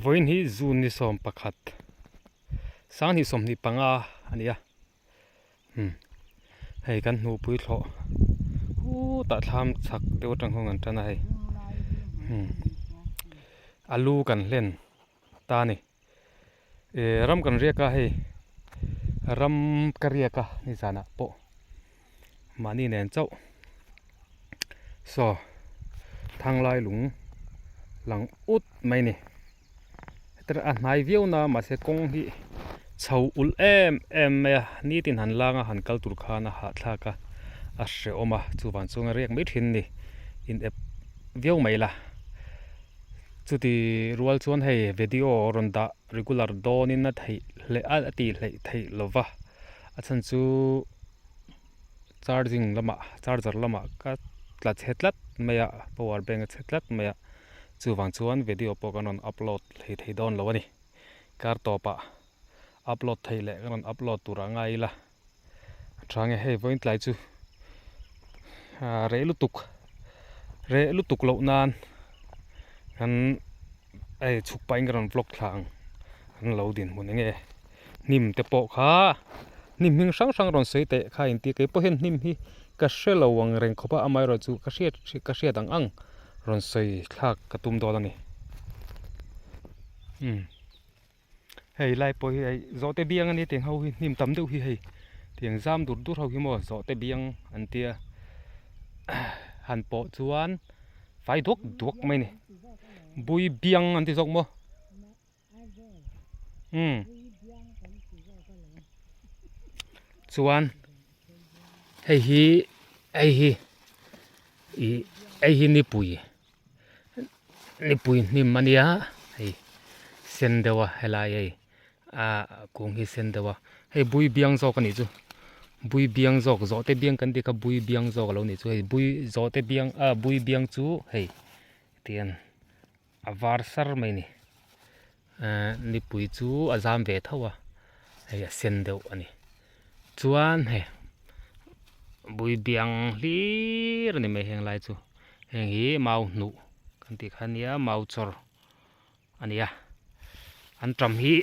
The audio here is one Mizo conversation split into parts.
Vawiin hi June ni 11 sanghnih 25 a ni a umm hei kan hnuhpui thlawh hutah thlam chhak deuh atang hian an tan a hei umm alu kan hlen ta a ni eh ram kan riak a hei ram ka riak a nizanah pawh mahni nen chauh saw thanglai lung lang ut mai a ni hetia a hnai viau na mahse kawng hi chho ulh em em mai a nitin han lang a han kal tur khan a hahthlak a a hrehawm a chuvang chuan a riak mai thin a ni in ep viau mai la. Chuti rual chuan hei video rawn dah regular dawnin a theih hleh a tih hleih theih lova a chhan chu charging lamah charger lamah ka tla chhe tlat mai a power bank a chhe tlat mai a chuvang chuan video pawh kan rawn upload hlei thei dawn lo a ni kar tawpah upload theih leh ka rawn upload tur a ngai ila a tha nge hei vawiin tlai chu ah reh lutuk reh lutuk loh nan kan hei chhuk pahin ka rawn vlog thla ang an lo dinhmun eng nge hnim te pawh kha hnim hming hrang hrang rawn sawi teh kha inti kei pawh hian hnim hi ka hre lo ang reng khawp a amaherawhchu ka hriat ka hriat ang ang rawn sawi thlak ka tum dawn a ni umm. Hei lai pawh hi hei zawhte biang a nia tiang ho hi hnim tam deuh hi hei tiang zam dur dur ho hi maw zawhte biang an tia han pawh chuan fai duak duak mai a ni bui biang an ti zawk maw umm chuan hei hi hei hi ih hei hi nipui. Nipui hnim a nia hei sen deuh a helai hei ah kung hi sen deuh a hei bui biang zawk a nih chu bui biang zawk zawhte biang kan tih kha bui biang zawk a lo nih chu hei bui zawhte biang ah bui biang chu hei tian a var sar mai a ni ehh nipui chu a zam ve tho a hei a sen deuh a ni chuan hei bui biang hlir a ni mai heng lai chu heng hi mau hnuh kan tih kha ania mau chawr a ni a an tam hi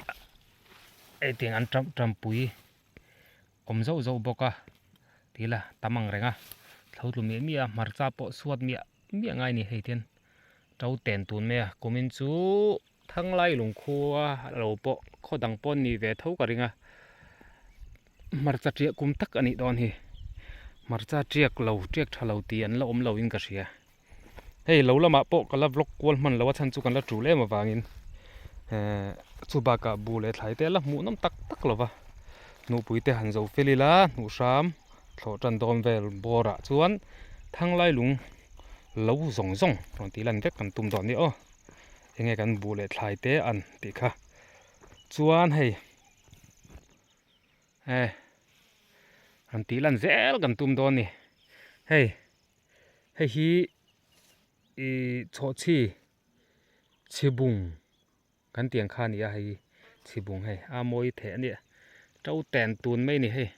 hei tiang an tam tampui awm zauh zauh bawk a ti ila tam ang reng a thlo tlu miah miah a hmarcha pawh suat miah miah ngai a ni hei hian to ten tun mai a kumin chu Thanglai lungkhua lo pawh khaw dang pawh an ni ve tho ka ring a, hmarcha tiak kum tak a nih dawn hi, hmarcha tiak lo tiak tha lo tih an la awm lo in ka hria, hei lo lamah pawh ka la vlog kual hman lo a chhan chu kan la tul em avangin ehh chu bakah bu leh thlai te a la hmuh nawm tak tak lo va, hnuhpui te han zo fel ila hnuh hram thlawh tan dawn vel bawr ah chuan Thanglai lung lo zawng zawng rawn tih lan vek kan tum dawn a ni aw. Enge kan buh leh thlai te an tih kha chuan hei eh han tih lan zel kan tum dawn a ni hei hei hi ih chhawhchhi chhibung kan tih ang kha a ni a hei chhibung hei a mawi theh a nia to ten tun mai a ni hei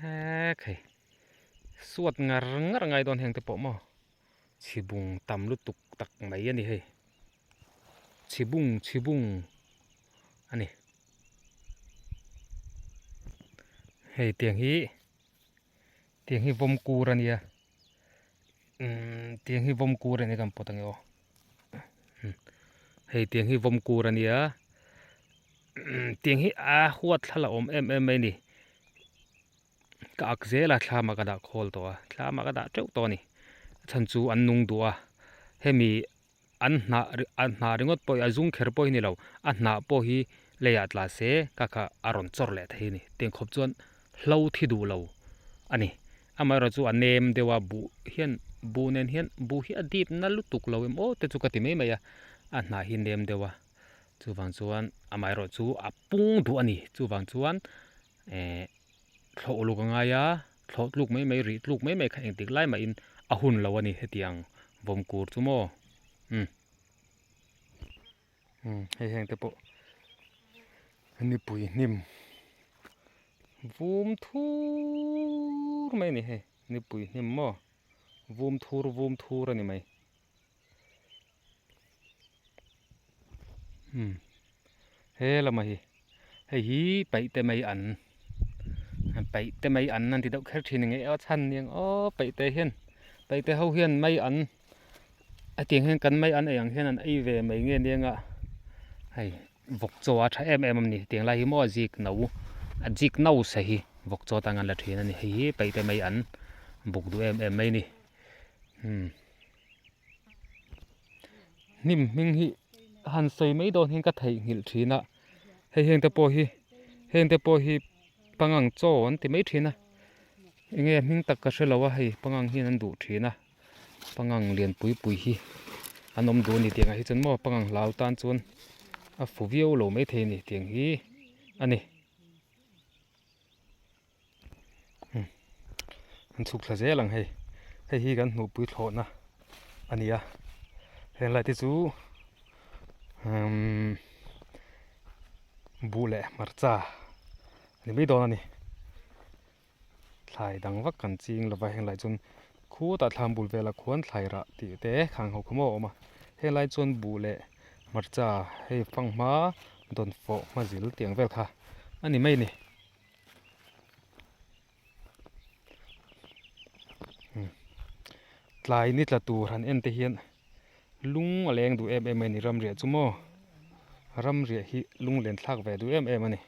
hek hei suat ngar ngar ngai dawn heng te pawh maw. Chhibung tam lutuk tak mai a ni hei chhibung chhibung a ni hei tiang hi tiang hi vawm kur a nia umm tiang hi vawm kur a nia kan pawt ang e aw hei tiang hi vawm kur a nia umm tiang hi a huat thla la awm em em mai a ni. Ka ak zel a thlam ah ka dah khawl tawh a thlam ah ka dah teuh tawh a ni a chhan chu an nung duh a hemi an hnah an hnah ringawt pawh hi a zung kher pawh hi ni lo a hnah pawh hi lei ah tla se ka kha a rawn chawr leh thei a ni tiang khawp chuan hlo thi duh lo a ni amaherawh chu a nem deuh a buh hian buh nen hian buh hi a dip na lutuk lo em aw te chu ka ti mai mai a a hnah hi nem deuh a chuvang chuan amaherawh chu a pung duh a ni chuvang chuan eh thlawh uluk a ngai a thlawh tluk mai mai rih tluk mai mai kha engtik lai mahin a hun lo a ni hetiang vawm kur chu maw umm umm hei heng te pawh nipui hnim vum thur mai a ni hei nipui hnim maw vum thur vum thur a ni mai. Umm he lama hi hei hi paih te mai an paih te mai an an ti deuh kher thin ang e a chhan ni ang aw paih te hian paih te ho hian mai an hetiang hian kan mai an ei ang hian an ei ve mai nge nia nga hei vawk chaw a tha em em a ni tiang lai hi maw a zik no a zik no se hi vawk chaw tan an la thin a ni hei hi paih te mai an buk duh em em mai a ni umm. Hnim hming hi han sawi mai dawn hian ka theihnghilh thin a hei heng te pawh hi heng te pawh hi pangang chaw an ti mai thin a eng nge hming tak ka hre lo a hei pangang hian an duh thin a pangang lian pui pui hi an awm duh a ni tiang ah hi chuan maw pangang hlau tan chuan a fu viau lo maithei a ni tiang hi a ni. An chhuk thla zel ang hei hei hi kan hnuhpui thlawhna a ni a heng lai te chu umm buh leh hmarcha a ni mai dawn a ni thlai dang vak kan ching lova heng lai chuan khutah thlam bul velah khuan thlai rah tih te khang ho kha maw a awm a heng lai chuan buh leh hmarcha hei fanghma dawnfawh hmazil tiang vel kha a ni mai a ni. Tlai ni tla tur han en te hian lung a leng duh em em mai a ni ramriah chu maw ramriah hi lung len thlak ve duh em em a ni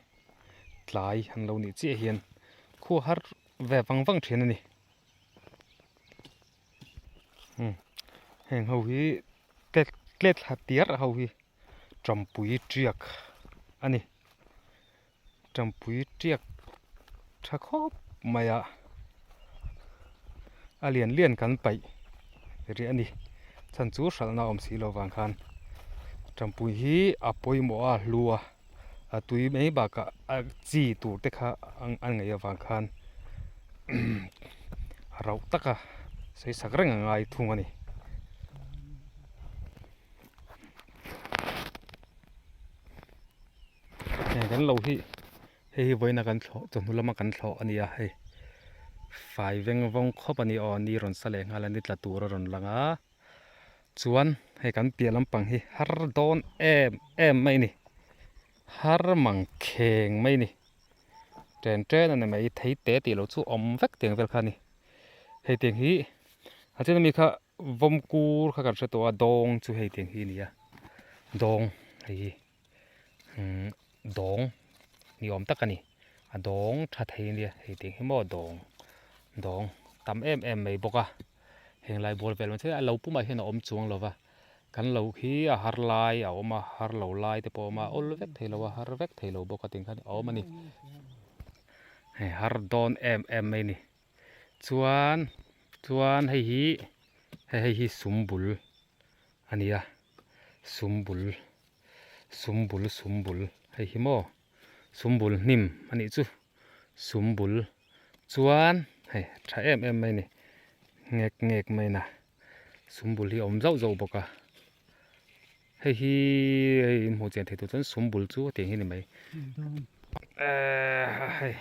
tlai han lo nih chiah hian khua har ve vang vang thin a ni heng ho hi tlet thla tiar ho hi tampui tiak a ni. Tampui tiak tha khawp mai a, a lian lian kan paih rih a ni. Chhan chu hralhna a awm si lo vang khan tampui hi a pawimawh a, a hlu a, a tui mai bakah a chi tur te kha a ngaih avang khan rauh taka sawi sak reng a ngai thung a ni. Heng kan lo hi hei hi vawiin a kan thlawh chawhnu lama kan thlawh a ni a hei fai veng vawng khawp a ni aw ni rawn sa leh nghal a ni tla tur a rawn lang a chuan hei kan piah lampang hi har dawn em em mai a ni har mang kheng mai a ni chen chen a ni mai thei te tih loh chu awm vek tiang vel kha a ni hei tiang hi a chen ami kha vawm kur kha kan hre tawh a dawng chu hei tiang hi a ni a dawng hei hi. Umm dawng ni awm tak a ni a dawng tha thei ania hei tih hi maw dawng dawng tam em em mai bawk a heng lai bawr vel mahse a lo pumah hian a awm chuang lo va kan lo hi a har lai a awm a har lo lai te pawh a awm a awl vek thei lo a har vek thei lo bawk a tih khan a awm a ni hei har dawn em em mai a ni chuan chuan hei hi hei hei hi sum bul a ni a sum bul. Sumbul sumbul hei hi maw sumbul hnim a nih chu sumbul chuan hei tha em em mai a ni ngek ngek mai na sumbul hi a awm zauh zauh bawk a hei hi hei in hmuh chian theih tur chuan sumbul chu tiang hi a ni mai ehh hei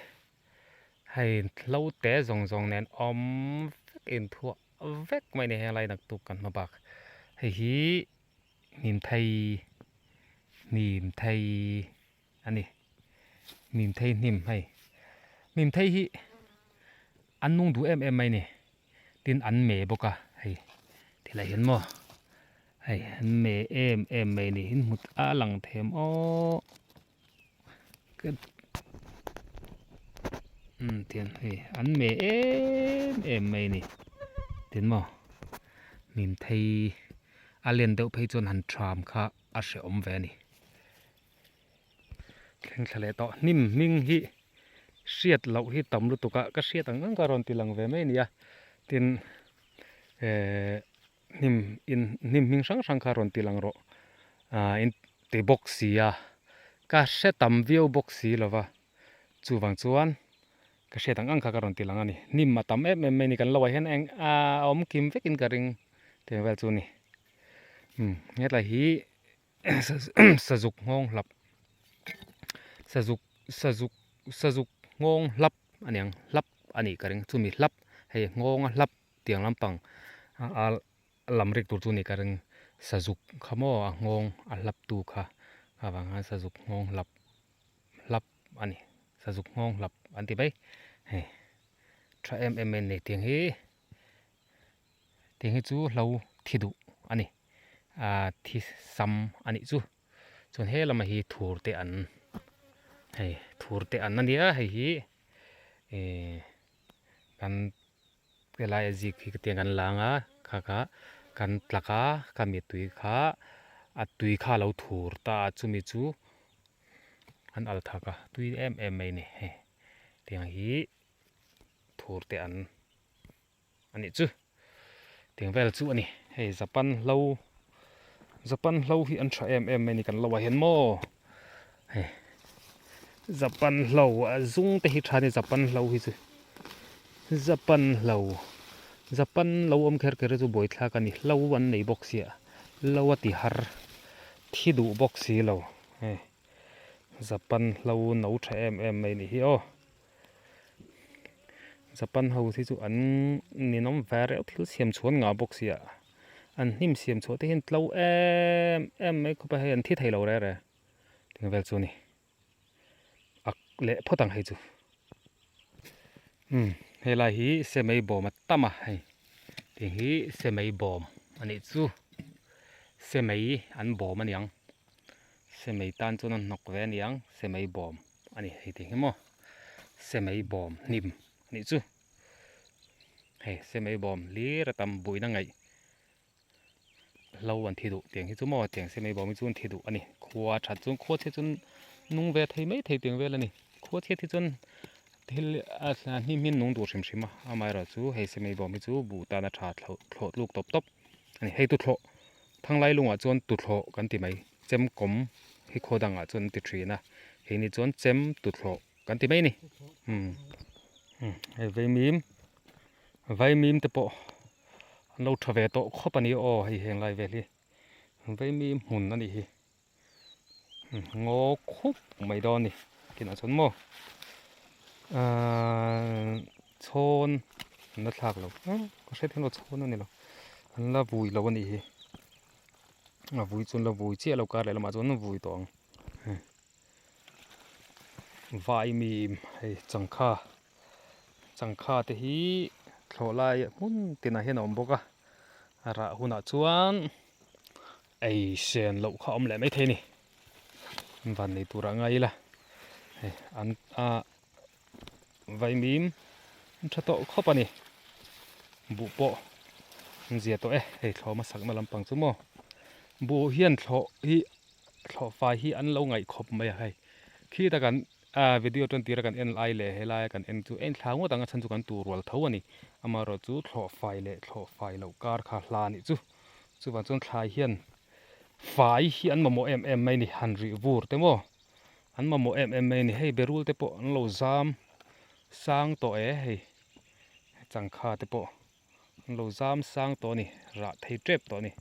hei hlo te zawng zawng nen awm vek inthuah vek mai a ni helai naktuk kan hma bak hei hi. Hnim thei hnim thei a ni hnim thei hnim hei hnim thei hi an nung duh em em mai a ni tin an me bawk a hei tilai hian maw hei an me em em mai a ni in hmu a lang them aww umm tian hei an me em em mai a ni tin maw hnim thei a len deuh phei chuan han tham kha a hrehawm ve a ni thleng thla leh tawh hnim hming hi hriat loh hi tam lutuk a ka hriat ang ang ka rawn ti lang ve mai a ni a tin ehh hnim in hnim hming hrang hrang kha rawn ti lang rawh ah in ti bawk si a ka hre tam viau bawk si lo va chuvang chuan ka hriat ang ang kha ka rawn ti lang a ni hnim a tam em em mai a ni kan lo ah hian eng ah a awm kim vekin ka ring tih vel chu a ni umm hetlai hi sazuk nghawng hlap sazuk sazuk sazuk nghawng hlap a ni ang hlap a nih ka ring chumi hlap hei nghawnga hlap. Tiang lampang a lam rik tur chu ni ka ring sazuk kha maw a nghawng a hlap tu kha Avang khan sazuk nghawng hlap hlap a ni sazuk nghawng hlap an ti mai hei tha em em mai a ni tiang hi tiang hi chu hlo thi duh a ni ah thi sam a nih chu chuan he lamah hi thur te an hei thur te an a nia hei hi ihh kan helai a zik hi tiang kan lang a kha kha kan tlak a khami tui kha a tui kha a lo thur ta a chumi chu an al thak a tui em em mai a ni hei tiang hi thur te an a nih chu tiang vel chu a ni hei japan hlo japan hlo hi an tha em em mai a ni kan lo ah hian maw hei japan hlo a zung te hi tha a ni japan hlo hi chu japan hlo japan lo awm kher kher hi chu buaithlak a ni hlo an nei bawk sia hlo a ti har thi duh bawk si lo hei japan hlo no tha em em mai a nih hi aw. Japan ho hi chu an ninawm ve reuh thil siam chhuah an ngah bawk sia an hnim siam chhuah te hian tlo em em mai khawp a hei an thi thei lo reh reh tih vel chu a ni ak leh phawt ang hei chu umm helai hi semei bawm a tam a hei tih hi semei bawm a nih chu semei an bawm a niang semei tan chuan an hnawk ve a niang semei bawm. A ni hei tih hi maw semei bawm hnim a nih chu hei semei bawm hlir a tam buina ngaih hlo an thi duh tiang hi chu maw tiang semei bawm hi chu an thi duh a ni khua that chuan khua chhiat chuan nung ve thei mai thei tiang vel a ni khua chhiat hi chuan thil a hnim hi an nung duh hrim hrim a amaherawhchu hei semei bawm hi chu buh tan a tha thlawh thlawh tluk tawp tawp a ni hei tuthlawh thanglai lungah chuan tuthlawh kan ti mai. Chem kawm hi khaw dangah chuan an ti thin a, keini chuan chem tuthlawh kan ti mai a ni. Umm hei vaimim vaimim te pawh an lo tha ve tawh khawp a ni aw hei heng lai vel hi vaimim hmun a nih hi ngaw khup mai dawn a ni kinah chuan maw ahh chhawn an la thlak lo ka hre thei lo chhawn a ni lo an la vui lo a nih hi. A vui chuan la vui chiah lo kar leh lamah chuan a vui tawh ang vaimim hei changkha changkha te hi thlawh lai hmun tinah hian a awm bawk a a rah hunah chuan ei sen loh kha a awm leh maithei a ni van nei turah ngai ila hei an a vaimim an tha tawh khawp a ni buh pawh an zia tawh e hei thlawh hmasak na lampang chu maw buh hian thlawh hi thlawh fai hi an lo ngaih khawp mai a hei khi ta kan ah video tan tira kan en lai leh helai a kan en chu a inthla ngawt ang a chhan chu kan tur rual tho a ni amaherawh chu thlawh fai leh thlawh fai loh kar kha hla a nih chu chuvang chuan thlai hian fai hi an mamawh em em mai a ni han rih vur te maw. An mamawh em em mai a ni hei berul te pawh an lo zam sang tawh e hei changkha te pawh an lo zam sang tawh a ni rah thei tep tawh a ni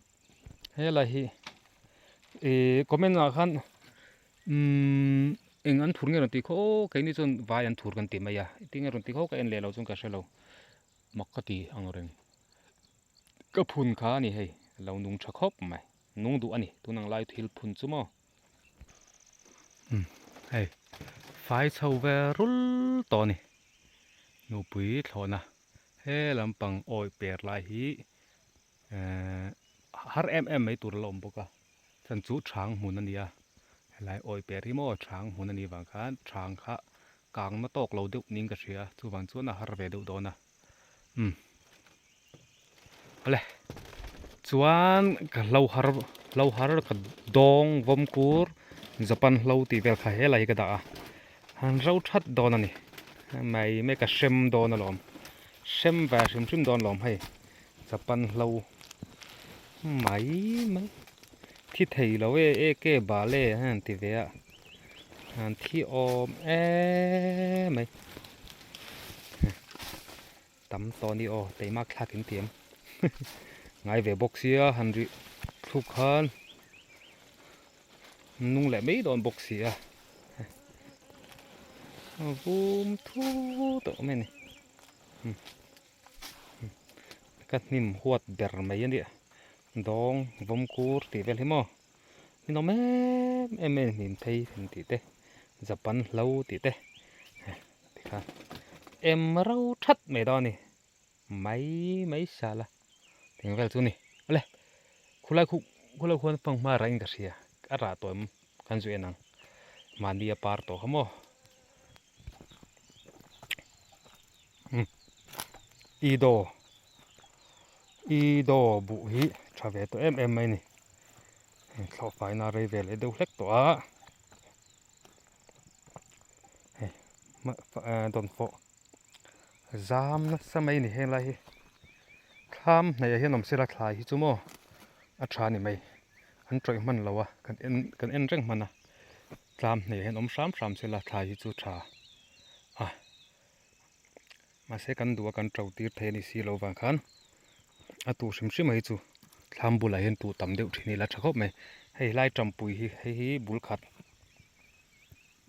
helai hi ih comment ah khan umm eng an thur nge rawn tih khaw aw keini chuan vai an thur kan ti mai a tinge rawn tih khaw ka en leh lo chuan ka hre lo mak ka ti ang reng ka phun kha a ni hei lo nung tha khawp mai nung duh a ni tun ang lai thil phun chu maw. Hei fai chho ve rul tawh a ni nupui thlawhna he lampang awih per lai hi ehh har em em mai tur a la awm bawk a chhan chu chhang hmun a ni a helai awih per hi maw chhang hmun a nih vang khan chhang kha kang na tawk lo deuh niin ka hria chuvang chuan a har ve deuh dawn a umm awle chuan ka hlo har hlo har ka dawng vawm kur japan hlo tih vel kha helai hi ka dah a han ro that dawn a ni mai mai ka hrem dawn alawm hrem ve hrim hrim dawn alawm hei japan hlo mai mai thi thei lo e e ke bal e an ti ve a an thi awm emai. Tam tawh a ni aw teimak thlak in ti em ngai ve bawk sia han rih thluk khan nung leh mai dawn bawk si a vum thu tawh mai a ni ka hnim huat ber mai a nia dawng vawm kur tih vel hi maw. Hminawm em em mai a ni hnim phei kan tih te Japan hlo tih te tikhan em ro that mai dawn a ni mai mai sala teng vel chu a ni awle khulai khu khulai khuan fanghma rah in ka hria a rah tawh em kan zu en ang mahni a par tawh kha maw umm i daw i daw buh hi tha ve tawh em em mai a ni. Hei thlawh faina rei ve leh deuh hlek tawh a hei dawnfawh zam nasa mai a ni heng lai hi thlam hnaih ah hian awm sela thlai hi chu maw a tha a ni mai an tawih hman lo a kan en kan en reng hman a tlam hnaih ah hian awm hram hram sela thlai hi chu tha a mahse kan duh a kan to tir thei a ni si loh vang khan a tuh hrim hrim a hi chu thlam bulah hian tuh tam deuh thin ila tha khawp mai hei lai tampui hi hei hi bul khat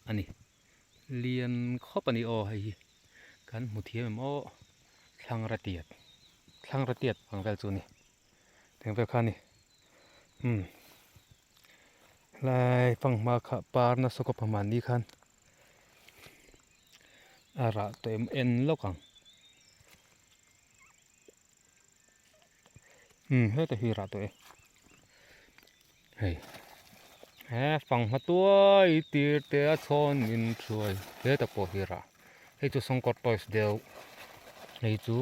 a ni lian khawp a ni aw hei hi kan hmu thiam em aw thlangra tiat thlangra tiat ang vel chu a ni teng vel kha a ni umm lai fanghma kha par nasa khawp a mahni khan. A rah tawh em en lawk ang umm heta hi rah tawh e hei he fanghma tuai tir te a chhawn in thuai heta pawh hi rah hei chu sawngkawr toys deuh hei chu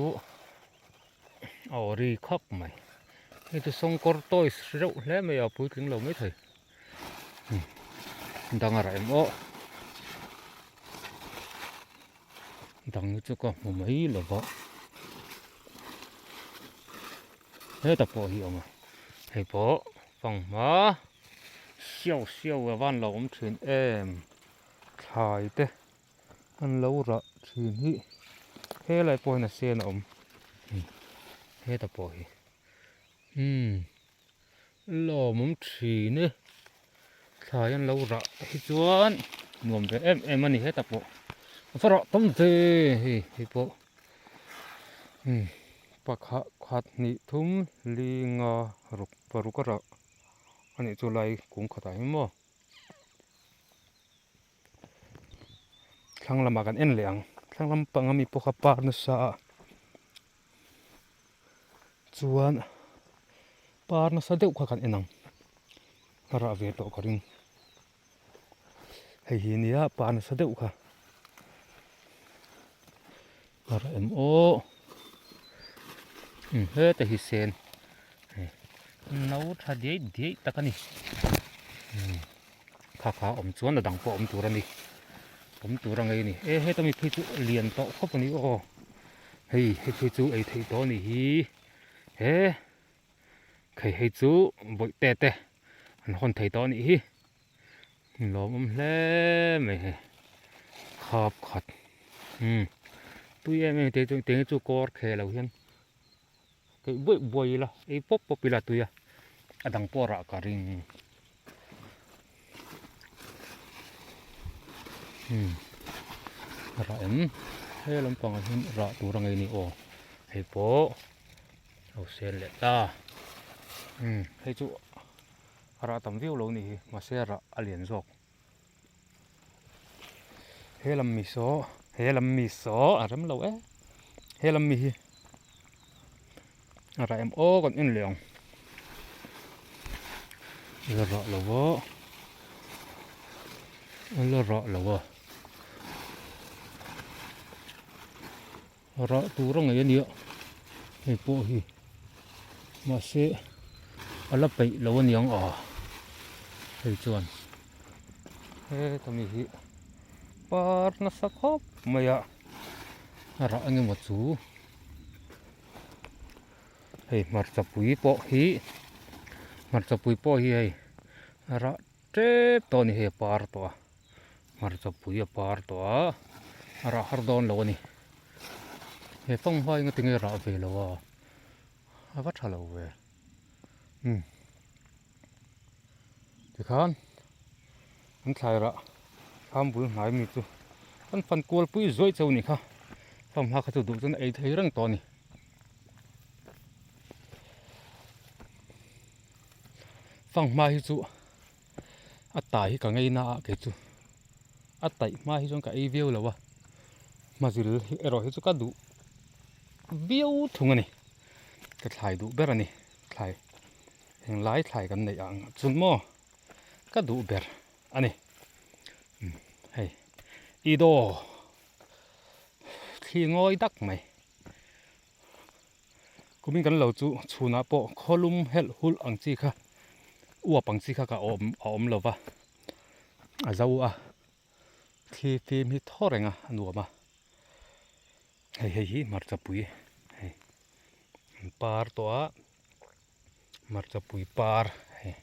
a aw ri khawp mai hei chu sawngkawr toys reuh hle mai a puitling lo maithei. Dang a rah em aw dang hi chu ka hmu mai lo va heta pawh hi a awm a hei pawh fanghma siau siau a van lo awm thin em thlai te an lo rah thin hi helai pawh hian a sen a awm heta pawh hi umm. Lawmawm thin e. Thlai an lo rah hi chuan nuam ve em em a ni hetah pawh. Va rah tam ve hei hei pawh. Umm pakhat khat hnih thum li nga ruk paruk a rah a nih chu lai kung khatah hian maw. Thlang lamah kan en leh ang. Thlang lam panga mi pawh kha par nasa a. Chuan par nasa deuh kha kan en ang. A rah ve tawh ka ring. Hei hi nia par nasa deuh kha. A rah em aw. Um heta hi sen. Hei no tha diai diai tak a ni. Um kha kha awm chuan a dang pawh awm tur a ni. Awm tur a ngei a ni. E heta mi phei chu lian tawh khawp a ni aw. Hei hei phei chu ei theih tawh a nih hi. He khei hei chu bawihte te an hawn thei tawh a nih hi. Lawmawm hle mai hei khap khat umm tui em em te chu teng chu kawr kheh lo hian keih buaih buaih ila ei pawp pawp ila tui a a dang pawh rah ka ring umm rah em he lampangah hian rah tur a ngei ni aw hei pawh a lo sen leh ta umm hei chu. A rah tam viau lo nih hi mahse a rah a lian zawk. He lam mi saw he lam mi saw a rem lo e he lam mi hi a rah em aw kan en leh ang la rah lo va la rah lo a Rah tur a ngei a nia hei pawh hi mahse a la peih lo a niang a hei chuan heta mi hi par nasa khawp mai a a rah eng emaw chu hei hmarcha pui pawh hi hmarcha pui pawh hi hei a rah tep tawh a ni hei a par tawh a. Hmarcha pui a par tawh a, a rah har dawn lo a ni. He fanghma hi ngatinge rah ve lo a, a va tha lo ve. Umm tikhan an thlai rah thlam bul hnai mi chu an fan kual pui zuai chauh a nih kha, fanghma kha chu duh chuan a ei thei reng tawh a ni. Fanghma hi chu. A tai hi ka ngei na a kei chu a taih hma hi chuan ka ei viau lo a hmazil hi erawh hi chu ka duh viau thung a ni ka thlai duh ber a ni thlai heng lai thlai kan neih ang chuan maw ka duh ber a ni hei i daw thli ngawi dak mai. Kumin kan lo chu chhunah pawh khawlum helh hulh ang chi kha uap ang chi kha ka awm a awm lo va, a zo a, thli fim hi thaw reng a a nuam a, hei hei hi hmarchapui hei an par tawh a, hmarchapui par hei.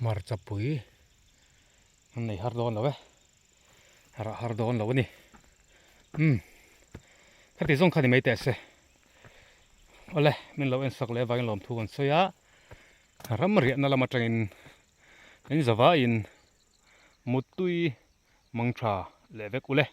Hmarchapui an nei har dawn lo e rah har dawn lo a ni umm khati zawng kha ni mai teh se awle min lo en sak leh avangin lawmthu kan sawi a ram riahna lam atangin in zavaiin muttui mang tha leh vek ule.